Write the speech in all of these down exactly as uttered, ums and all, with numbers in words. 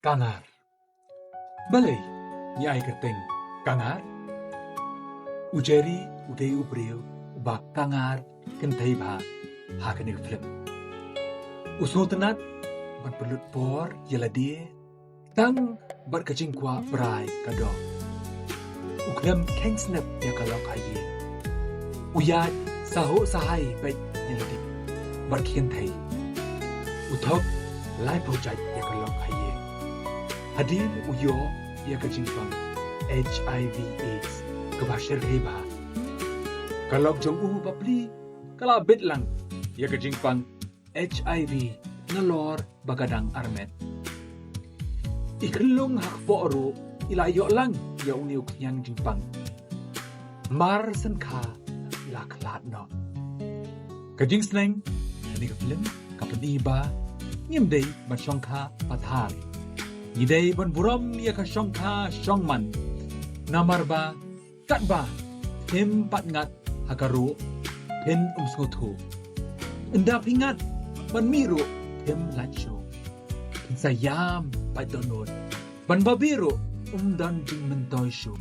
Kangar. Balei ngi ai kyrteng Kangar? U Jerry u dei u briew uba kangar kynthei bha ha kane ka film. U sngewtynnat ban pynlut por ïa lade tang bad ka jingkwah brai ka doh. U khlem kheiñ snep ïa ka lok ha ïing. U ïaid sahuh sahai beit ïa lade bad ki kynthei. U thok laiphew jait ïa ka lok ha ïing. Hadien u ïoh ïa ka jingpang HIV AIDS kaba shyrkhei bha, ka lok jong u bapli ka la bit lang ïa ka jingpang HIV nalor ba ka dang armet. I khyllung ha kpoh ruh i la ïoh lang ïa une u khñiang jingpang. Mar shen kha i la khlad noh. Ka jingsneng kane ka film ka pyni ba ngim dei ban shongkha pathar. Ngi dei ban burom ïa ka shongkha shongman. Namar ba katba phim pat ngat ha ka ruh, phin ym sngewthuh. Ynda phi ngat ban mih ruh, phim lait shuh. Phin sa ïam pat dohnud, ban babe ruh ym don jingmyntoi shuh.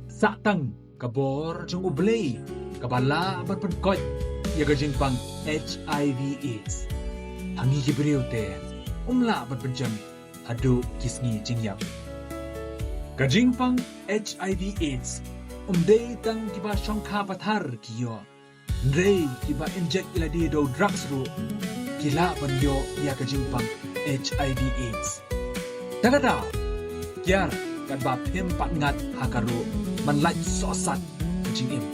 Sah tang ka bor jong U Blei kaba lah ban pynkoit ïa ka jingpang HIV AIDS. Ha ngi ki briew te ym lah ban pynjem haduh ki sngi jingïap. Ka jingpang HIV AIDS ym dei tang kiba shongkha pathar ki ïoh. Hynrei kiba injek ïa lade da u drugs ruh ki lah ban ïoh ïa ka jingpang HIV AIDS. Te kata kiar katba phim pat ngat ha ka ruh, man lait sohsat ka jingim.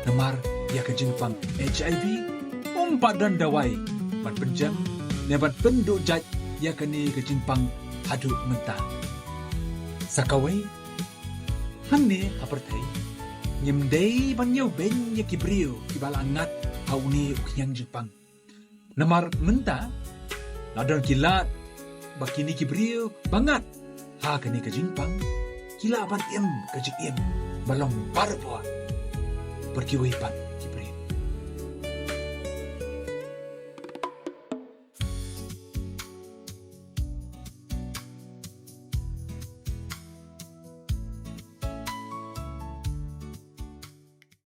Namar ïa ka jingpang HIV ym pat don dawai ban pynjem ne ban pynduh jait ïa kane ka jingpang haduh mynta. Sa kawei, hangne ha pyrthei ngim dei ban ñiewbeiñ ïa ki briew kiba la ngat ha une u khñiang jingpang. Namar mynta la don ki lad ba kine ki briew ba ngat ha kane ka jingpang ki lah ban im ka jingim ba long barabor bad kiwei pat.